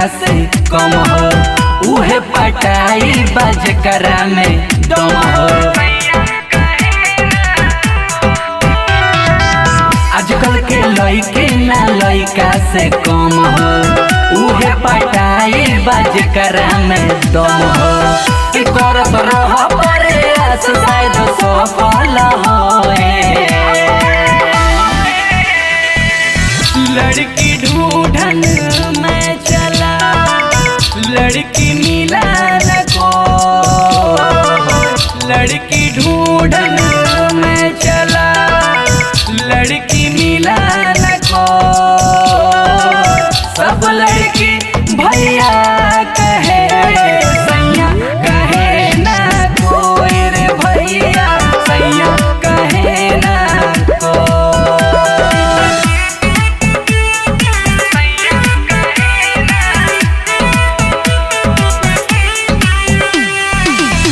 से कम हो, उहे पटाई बजकरा में दम हो। आजकल के लइके ना लइका से कम हो, उहे पटाई बजकरा में दम हो। कि करत रह प्रयास शायद सफल होए। लड़की ढूंढन मैं चला, लड़की मिला न को। लड़की ढूंढन मैं चला, लड़की मिला न को। सब लड़की भैया कहे सैया कहे ना कोई रे भैया, सैया कहे ना को।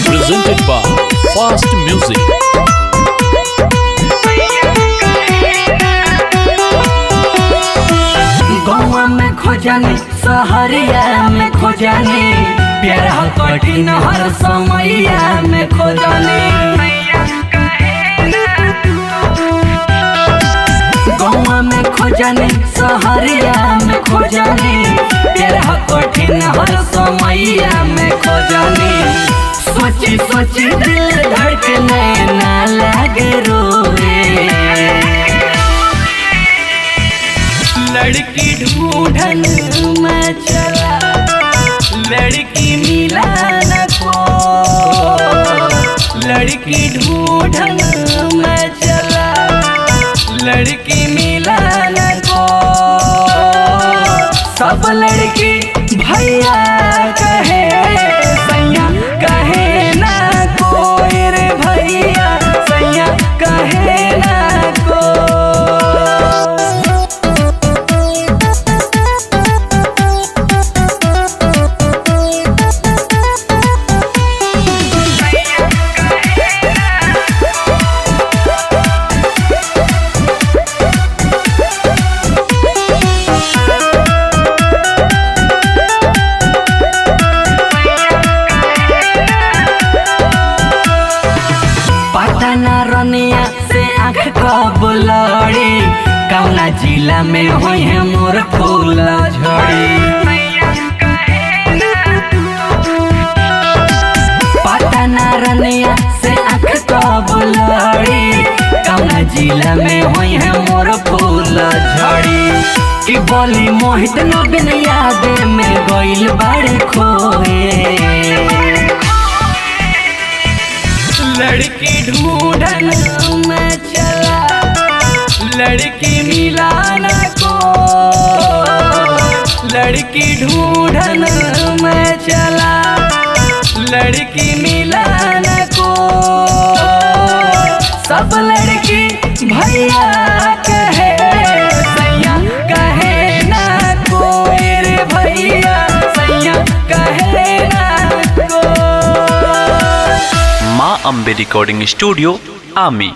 Presented by Fast Music. गाँव में खोजनी सहरिया में खोजनी, प्यार हो कठिन हर समैया में खोजनी। गाँव में खोजनी सहरिया में खोजनी, प्यार हो कठिन हर समैया में खोजनी। सोची सोची दिल धड़कने ना लागे रोए। लड़की ढूंढन मैं चला, लड़की मिला न को। लड़की ढूंढन मैं चला, लड़की मिला न को। सब लड़की भैया कहे सैया कहे ना कोई रे भैया, सैया कहे ना को। पटना रनिया से आँख कब लड़ी, कौना जिला में होई है मोर फूल झड़ी। पटना रनिया से आँख कब लड़ी, कौना जिला में होई है मोर फूल झड़ी। कि बोली मोहित नवीन याद में गइल बाड़े खोए। लड़की ढूंढन मैं चला, लड़की मिला न को। लड़की ढूंढन मैं चला, लड़की मिला न को। सब लड़की भैया कहे सैया कहे ना कोई रे भैया, सैया कहे ना को। Ma Ambe Recording Studio, Ami.